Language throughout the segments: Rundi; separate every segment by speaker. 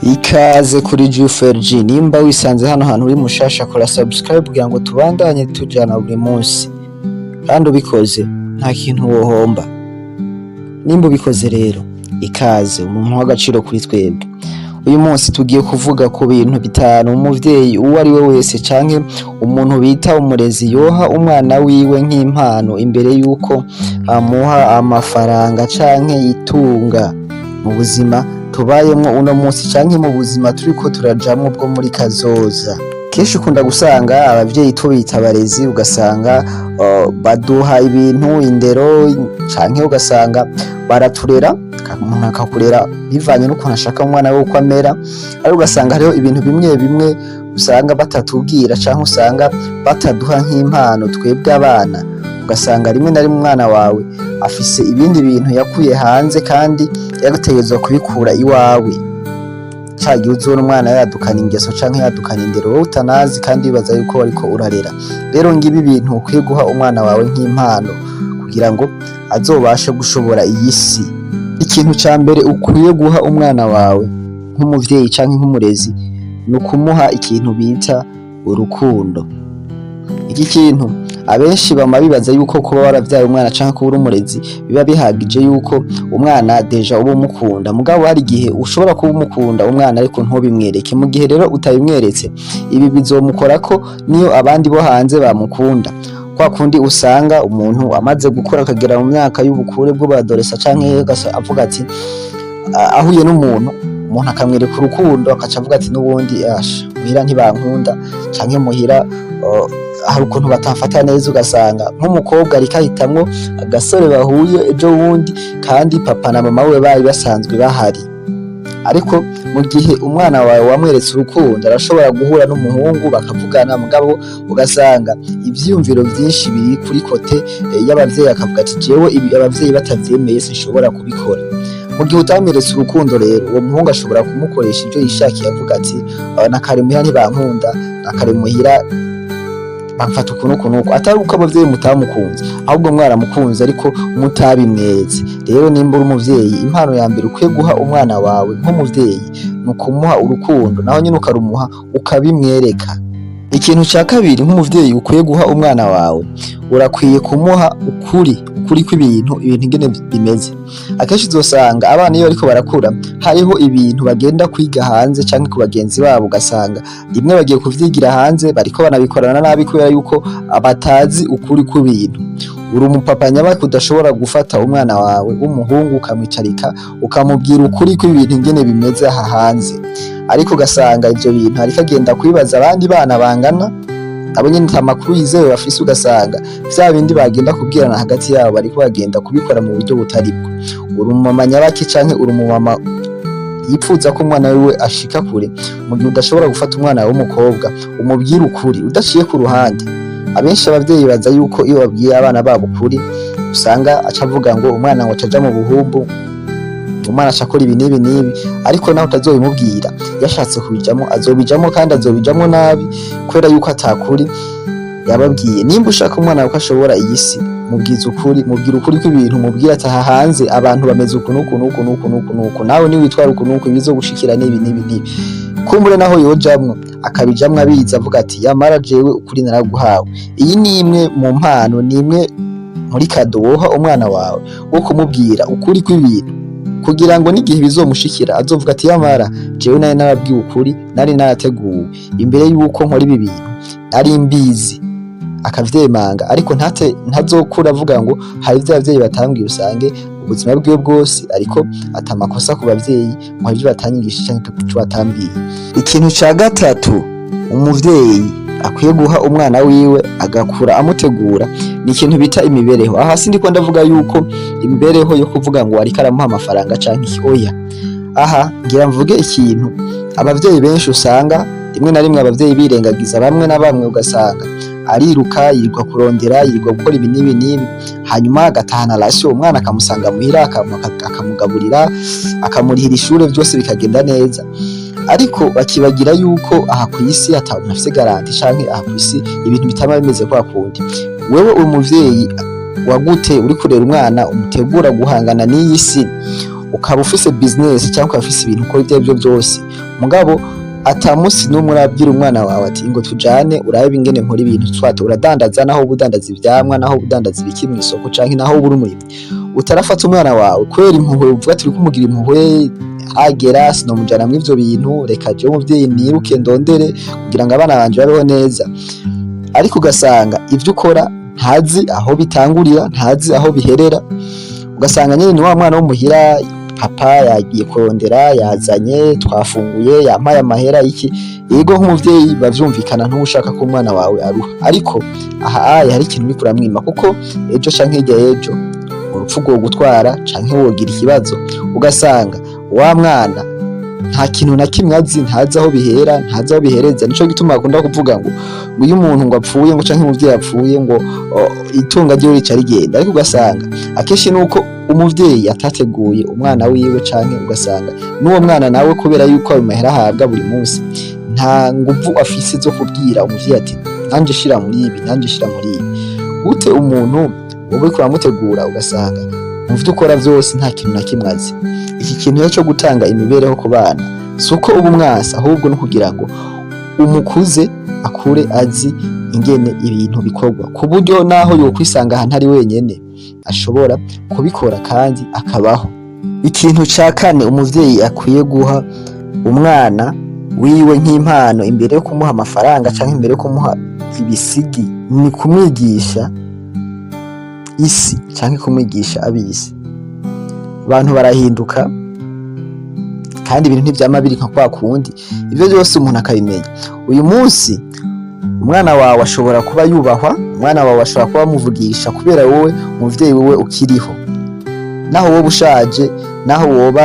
Speaker 1: Ikaze kuri GFRG. Nimba wisanze hano hantu uri mushasha, kora subscribe kugira ngo tubandanye tujana buri munsi, kandi ubikoze nta kintu wohomba. Nimba ubikoze rero, ikaze, umuntu w'agaciro kuri twebwe. Uyu munsi tugiye kuvuga ku bintu bitanu umuvyeyi uwo ari we wese canke umuntu bita umurezi yoha umwana wiwe nk'impano imbere yuko amuha amafaranga canke itunga mu buzima tubayemwo uno munsi canke mu buzima turiko turajamwo bwo muri kazoza. Kenshi ukunda gusanga abavyeyi tubita abarezi, ugasanga baduha ibintu, indero, canke ugasanga baraturera, umuntu akakurera bivanye n'ukuntu ashaka umwana we uko amera, ariko ugasanga hariho ibintu bimwe bimwe usanga batatubwira canke usanga bataduha nk'impano twebwe abana. Ugasanga rimwe na rimwe umwana wawe afise ibindi bintu yakuye hanze kandi yagutegerezwa kubikura iwawe. Ca gihe uzobona umwana yadukana ingeso canke yadukana indero wowe utanazi kandi wibaza yuko wariko urarera. Rero ngibi ibintu ukwiye guha umwana wawe nk'impano kugira ngo azobashe gushobora iyi si. Ikintu ca mbere ukwiye guha umwana wawe nk'umuvyeyi canke nk'umurezi ni ukumuha ikintu bita urukundo. Iki kintu abenshi bama bibaza yuko kuba waravyaye umwana canke kuba uri umurezi biba bihagije, yuko umwana déjà uba umukunda. Mugabo hari igihe ushobora kuba umukunda umwana ariko ntubimwereke. Mu gihe rero utabimweretse, ibi bizomukorako niyo abandi bo hanze bamukunda. Kwa kundi usanga umuntu amaze gukura, akagera mu myaka y'ubukure bw'ubadoresa, canke avuga ati ahuye n'umuntu, umuntu akamwereka urukundo, akaca avuga ati: "N'ubundi asha muhira ntibankunda", canke muhira hari ukuntu batamfata neza. Ugasanga nk'umukobwa ariko ahitamwo agasore bahuye ejo bundi kandi papa na mama we bari basanzwe bahari. Ariko mu gihe umwana wawe wamweretse urukundo, arashobora guhura n'umuhungu bakavugana, mugabo ugasanga ivyiyumviro vyinshi biri kuri côté y'abavyeyi, akavuga ati: "Jewe ibi abavyeyi batavyemeye sinshobora kubikora." Mu gihe utamweretse urukundo rero, uwo muhungu ashobora kumukoresha ivyo yishakiye, avuga ati: "Na kare muhira ntibankunda, na kare muhira bamfata uku n'uku n'uku", atari uko abavyeyi mutamukunze, ahubwo mwaramukunze ariko mutabimweretse. Rero nimba uri umuvyeyi, impano ya mbere ukwiye guha umwana wawe nk'umuvyeyi ni ukumuha urukundo, naho nyene ukarumuha ukabimwereka. Ikintu ca kabiri nk'umuvyeyi ukwiye guha umwana wawe, urakwiye kumuha ukuri, ukuri kw'ibintu, ibintu ingene bimeze. Akenshi uzosanga abana iyo bariko barakura hariho ibintu bagenda kwiga hanze canke ku bagenzi babo, ugasanga rimwe bagiye kuvyigira hanze bariko banabikorana nabi kubera yuko batazi ukuri kw'ibintu. Uri umupapa nyabaki udashobora gufata umwana wawe w'umuhungu ukamwicarika, ukamubwira ukuri kw'ibintu ingene bimeze aha hanze, ariko ugasanga ivyo bintu ariko agenda kubibaza abandi bana bangana, abo nyene ata makuru yizewe bafise, ugasanga vya bindi bagenda kubwirana hagati yabo bariko bagenda kubikora mu buryo butari bwo. Uri umumama nyabaki canke uri umumama yipfuza ko umwana wiwe ashika kure, mu gihe udashobora gufata umwana wawe w'umukobwa umubwire ukuri udaciye ku ruhande? Abenshi abavyeyi baza yuko iyo babwiye abana babo ukuri, usanga aca avuga ngo umwana ngo acaja mu buhumbu, umwana aca akora ibi n'ibi n'ibi. Ariko naho utazobimubwira, yashatse kubijamwo azobijamwo, kandi azobijamwo nabi kubera yuko atakuri yababwiye. Nimba ushaka umwana wawe ko ashobora iyi si, mubwiza ukuri, mubwira ukuri kw'ibintu, mubwira ati: "Aha hanze abantu bameze uku n'uku n'uku n'uku n'uku n'uku, nawe niwitwara uku n'uku ibizogushikira n'ibi n'ibi n'ibi." Kumbure naho yojamwo akabijamwo abizi, avuga ati: "Yamara jewe ukuri naraguhawe." Iyi ni imwe mu mpano, ni imwe muri cadeau woha umwana wawe, wo kumubwira ukuri kw'ibintu, kugira ngo n'igihe bizomushikira azovuga ati: "Yamara jewe nari narabwiwe ukuri, nari narateguwe imbere yuko nkora ibi bintu, nari mbizi." Akavyemanga, ariko ntate ntazokura avuga ngo hari ivyo abavyeyi batambwiye, usange ubuzima bwiwe bwose ariko ata amakosa ku bavyeyi, ngo hari ivyo batanyigishije canke ico batambwiye. Ikintu ca gatatu umuvyeyi akwiye guha umwana wiwe agakura amutegura ni ikintu bita imibereho. Aha sindiko ndavuga yuko imibereho yo kuvuga ngo ariko aramuha amafaranga canke iki, oya. Aha ngira mvuge ikintu abavyeyi benshi usanga rimwe na rimwe abavyeyi birengagiza bamwe na bamwe. Ugasanga ariruka, yirirwa kurondera, yirirwa gukora ibi n'ibi n'ibi, hanyuma agatahana ration, umwana akamusanga muhira, akamugaburira, akamurihira ishure, byose bikagenda neza. Ariko bakibagira yuko aha kw'isi ata muntu afise garantie, canke aha kw'isi ibintu bitama bimeze kwa kundi. Wewe uri umuvyeyi wagute uri kurera umwana umutegura guhangana n'iyi si, ukaba ufise business cyangwa ukaba ufise ibintu ukora, ibyo aribyo byose, Mugabo ata musi n'umwe urabwira umwana wawe ati: "Ngo tujane urabe ingene nkora ibintu." Swate uradandaza, naho uba udandaza ivyamwa, naho uba udandaza ibiki mw'isoko, canke naho uba uri umurimyi, utarafata umwana wawe kubera impuhwe, uvuga ati: "Uriko umugira impuhwe, hagera sinomujana mw'ivyo bintu, reka jewe umuvyeyi niruke ndondere kugira ngo abana banje babeho neza." Ariko ugasanga ivyo ukora ntazi aho bitangurira, ntazi aho biherera. Ugasanga nyene ni wa mwana wo muhira, papa yagiye kurondera, yazanye, twafunguye, yampaye amahera iki. Yego, nk'umuvyeyi bavyumvikana, ntushaka ko umwana wawe aruha, ariko aha aya hari ikintu uriko uramwima, kuko ejo canke hirya y'ejo urupfu rwogutwara canke wogira ikibazo, ugasanga wa mwana nta kintu na kimwe azi, ntazi aho bihera, ntazi aho bihereza. Nico gituma bakunda kuvuga ngo iyo umuntu ngo apfuye, ngo canke umuvyeyi apfuye, ngo itunga ryiwe rica rigenda. Ariko ugasanga akenshi nuko umuvyeyi atateguye umwana wiwe, canke ugasanga n'uwo mwana nawe, kubera yuko ayo mahera ahabwa buri munsi, nta nguvu afise zo kubwira umuvyeyi ati: "Nanje shira muri ibi, nanje shira muri ibi." Gute umuntu wowe uriko uramutegura, ugasanga mu vyo ukora vyose nta kintu na kimwe azi? Iki kintu rero co gutanga imibereho ku bana, si uko uba umwasa, ahubwo no kugira ngo umukuze, akure azi ingene ibintu bikorwa, ku buryo naho yokwisanga ahantu ari wenyene ashobora kubikora kandi akabaho. Ikintu ca kane umuvyeyi akwiye guha umwana wiwe nk'impano, imbere yo kumuha amafaranga canke imbere yo kumuha ibisigi, ni kumwigisha isi canke kumwigisha ab'isi. Abantu barahinduka, kandi ibintu ntivyama biri nka kwa kundi. Ivyo vyose umuntu akabimenya. Uyu munsi umwana wawe ashobora kuba yubahwa, umwana wawe ashobora kuba amuvugisha kubera wowe umuvyeyi wiwe ukiriho. Naho wowe ushaje, naho woba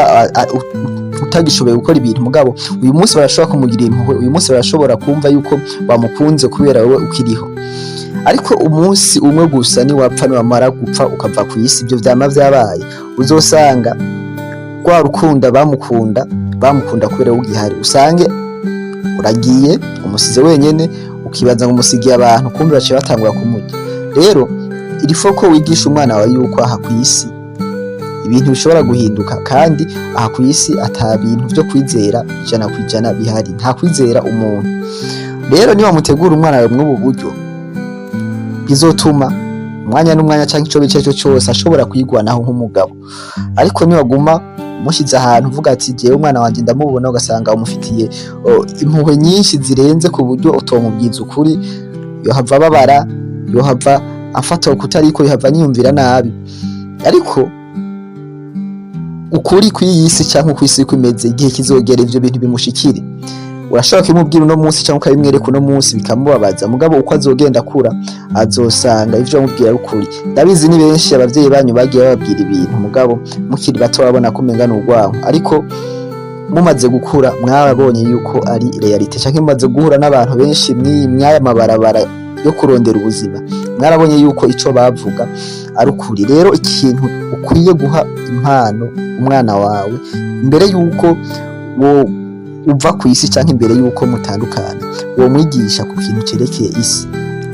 Speaker 1: utagishoboye gukora ibintu, mugabo uyu munsi barashobora kumugirira impuhwe, uyu munsi barashobora kumva yuko bamukunze kubera wowe ukiriho. Ariko umunsi umwe gusa niwapfa, niwamara gupfa ukava ku isi, ibyo vyama vyabaye, uzosanga rwa rukunda bamukunda, bamukunda kubera wowe ugihari, usange uragiye umusize wenyene, ukibaza ngo umusigiye abantu, kumbe baciye batangura kumurya. Rero il faut ko wigisha umwana wawe yuko aha ku isi ibintu bishobora guhinduka, kandi aha ku isi ata bintu vyo kwizera 100% bihari, nta kwizera umuntu. Rero niba mutegura umwana wawe mw'ubu buryo, bizotuma umwanya n'umwanya canke ico bice cyo cyose ashobora kwigwanaho nk'umugabo. Ariko niwaguma umushize ahantu uvuga ati: "Jewe umwana wanje ndamubona", ugasanga umufitiye impuhwe nyinshi zirenze ku buryo utomubwiza ukuri, yohava ababara, yohava afata ukutariko, yohava anyiyumvira nabi. Ariko ukuri kw'iyi si canke uko isi imeze, igihe kizogera ivyo bintu bimushikire. Urashobora kubimubwira uno munsi cyangwa ukabimwereka uno munsi, bikamubabaza, mugabo uko azogenda akura azosanga ivyo wamubwira ari ukuri. Ndabizi, ni benshi abavyeyi banyu bagiye bababwira ibintu, mugabo mukiri bato babona ko umenga ni urwanko, ariko mumaze gukura mwabonye yuko ari réalité, canke mumaze guhura n'abantu benshi mw'aya mabarabara yo kurondera ubuzima, mwarabonye yuko ico bavuga ari ukuri. Rero ikintu ukwiye guha impano umwana wawe mbere yuko wo uva ku isi canke imbere yuko mutandukana, uwo mwigisha ku kintu cerekeye isi.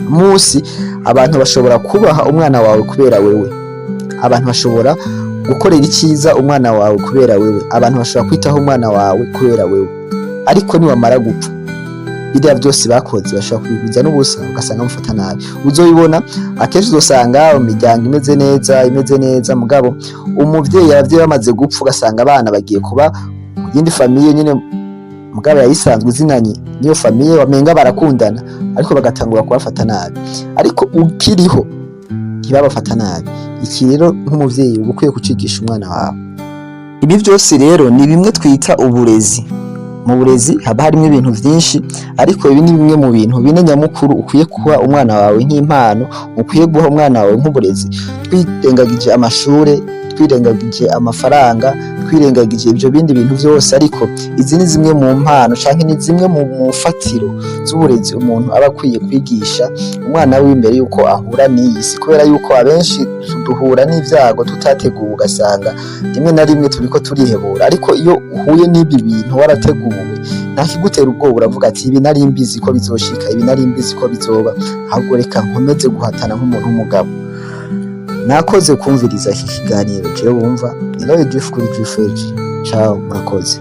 Speaker 1: Munsi abantu bashobora kubaha umwana wawe kubera wewe, abantu bashobora gukorera icyiza umwana wawe kubera wewe, abantu bashobora kwitaho umwana wawe kubera wewe, ariko niwamara gupfa biriya byose bakoze bashobora kubiguza n'ubusa, ugasanga bamufata nabi. Uzobibona akenshi, uzosanga imiryango imeze neza, imeze neza, mugabo umuvyeyi, abavyeyi bamaze gupfa, ugasanga abana bagiye kuba mu yindi famille nyene, mugabo yayisanzwe izinanye niyo famille, wamenga barakundana, ariko bagatangura kubafata nabi. Ariko ukiriho ntibabafata nabi. Iki rero nk'umuvyeyi uba ukwiye kucigisha umwana wawe. Ibi byose rero ni bimwe twita uburezi. Mu burezi haba harimo ibintu vyinshi, ariko ibi ni bimwe mu bintu bine nyamukuru ukwiye kuha umwana wawe nk'impano, ukwiye guha umwana wawe nk'uburezi. Twirengagije amashure, twirengagije amafaranga, twirengagije ibyo bindi bintu vyose, ariko izi ni zimwe mu mpano canke ni zimwe mu fatiro z'uburezi umuntu aba akwiye kwigisha umwana wiwe imbere yuko ahura n'iyi si, kubera yuko abenshi duhura n'ivyago tutateguwe, ugasanga rimwe na rimwe turiko turihebura. Ariko iyo uhuye n'ibi bintu warateguwe, nta kigutera ubwoba, uravuga ati: "Ibi nari mbizi ko bizoshika, ibi nari mbizi ko bizoba, ahubwo reka nkomeze guhatana nk'umuntu w'umugabo." Nakoze kumviriza iki kiganiro. Jewe wumva ni Roy Jeff kuri GFG. Ciao, murakoze.